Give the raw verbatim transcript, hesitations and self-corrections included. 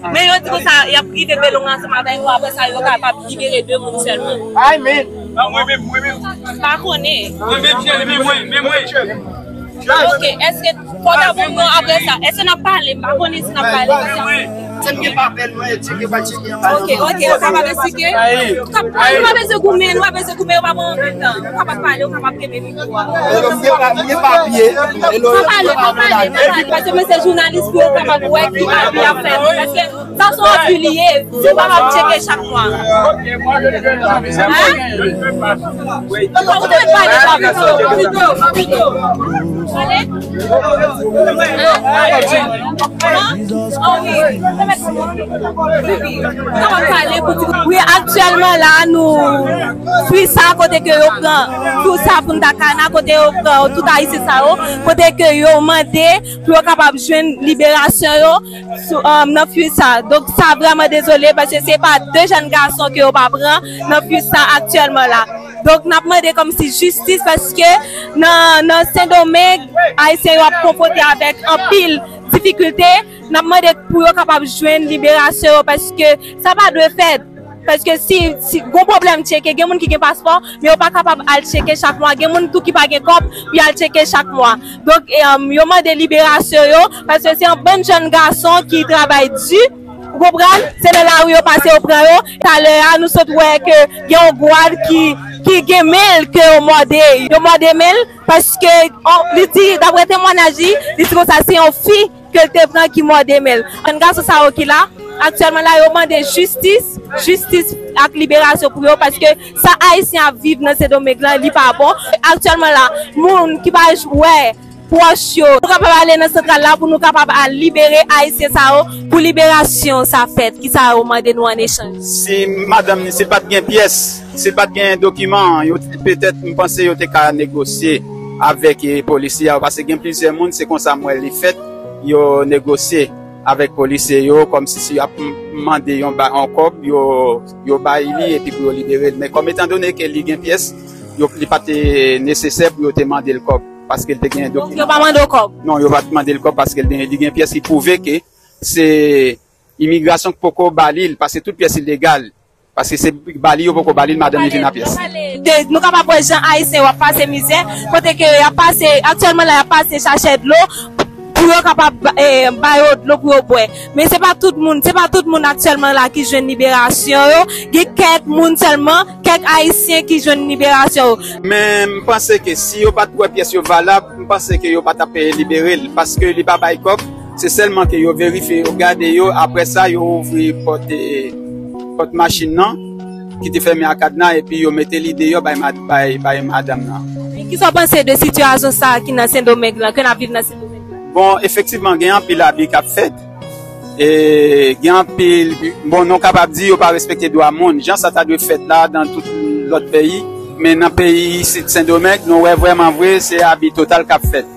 Men yo di konsa, y ap rive Belonm ansanm avèk yo, apre sa, yo kapab libere de moun sèlman. Ay, men. Mwen menm, mwen menm. M pa konnen. Mwen menm, mwen menm, mwen menm. Ok, èske fò dabò mwen apre sa, èske n ap pale? M pa konnen si n ap pale. Tcheke pa bèl mwen, tcheke pa tcheke pa. Ok, ok, ou kapab eksplike? Ou kap-, ou pa bezwen goumen, ou pa bezwen goumen, ou pa pran anpil tan. Ou kapab pale, ou kapab kenbe mikwo a. Hello, m gen pa, m gen papye. Hello, pa pale, pa pale, pa pale, paske mwen se jounalis pou yo kapab wè ki abi y ap fè. Paske sa se yon abi li ye. Si w pa ap tcheke chak mwa. Hein? Ou te pale pa pito, pa pito, pa pito. Ale? Hein? Oh wi. Wi, aktyèlman la, nou, fwi sa kote ke yo pran, fwi sa Punta Cana, kote yo pran tout Ayisyen sa yo, kote ke yo mande pou yo kapab jwenn liberasyon yo sou, um, nan fwi sa. Donk, sa vrèman dezole, paske se pa de jèn gason ke yo pa pran nan fwi sa aktyèlman la. Donk, n ap mande kòmsi jistis, paske nan, nan Sendomeng, Ayisyen yo ap konfwonte avèk anpil difikilte. N ap mande pou yo kapab jwenn liberasyon yo, paske sa pa dwe fèt. Paske si, si gon pwoblèm tcheke, gen moun ki gen paspò, men yo pa kapab al tcheke chak mwa. Gen moun tou ki pa gen kòb pou y al tcheke chak mwa. Donk, e, um, yo mande liberasyon yo, paske se yon bann jèn gason ki travay di, ou konprann? Se nan lari yo pase yo pran yo. Talè a, nou sot wè ke gen yon gwad ki, ki gen men l ke yo mòde. Yo mòde men l paske, oh, li di, daprè temwayaj li, li di konsa se yon fi ke l te pran ki mòde men l. Jèn gason sa yo ki la, aktyèlman la, yo mande jistis, jistis ak liberasyon pou yo, paske sa Ayisyen ap viv nan Sendomeng lan, li pa bon. Aktyèlman la, moun ki pa j-, wè pwòch yo, nou kapab ale nan santral la pou nou kapab al libere Ayisyen sa yo, pou liberasyon sa fèt, ki sa yo mande nou an echanj. Si madanm ni, si l pa t gen pyès, si l pa t gen dokiman, yo, petèt, m panse yo te ka negosye avèk, e, polisye a, paske gen plizyè moun, se konsa m wè li fèt, yo negosye avèk polisye yo, kòmsi si y ap m-, mande yon ba-, yon kòb, yo, yo bay li epi pou yo libere l. Men kòm etandone ke li gen pyès, yo, li pa te nesesè pou yo te mande l kòb, paske l te gen dokiman. Donk, yo pa mande w kòb? Non, yo pa t mande l kòb paske l te, li gen pyès ki pwouve ke se imigrasyon k poko ba li l, paske tout pyès ilegal. Paske se ba li yo poko ba li l, madanm li vin a pyès. De, nou kapab wè jan Ayisyen yo ap pase mizè, kote ke y ap pase, aktyèlman la, y ap pase chachè dlo pou yo kapab, eh, ba yo dlo pou yo bwè. Men se pa tout moun, se pa tout moun aktyèlman la ki jwenn liberasyon yo. Gen kèk moun sèlman, kèk Ayisyen ki jwenn liberasyon yo. Men m panse ke si yo pa t wè pyès yo valab, m panse ke yo pa t ap, eh, libere l, paske li pa bay kòb. Se sèlman ke yo verifye, yo gade yo, apre sa, yo ouvri pòt, eh, pòt machin nan, ki te fèmen a kadna, epi yo mete li deyò bay mad-, bay, bay madanm nan. Kisa w panse de sitiyasyon sa a ki nan Sendomeng lan, ke n ap viv nan Sendomeng lan? Bon, efektivman, gen anpil abi k ap fèt. E gen anpil, bon, nou kapab di yo pa respekte dwa moun. Jan sa ta dwe fèt la, nan tout lòt peyi, men nan peyi isit Sendomeng, nou wè vrèman vre, se abi total k ap fèt.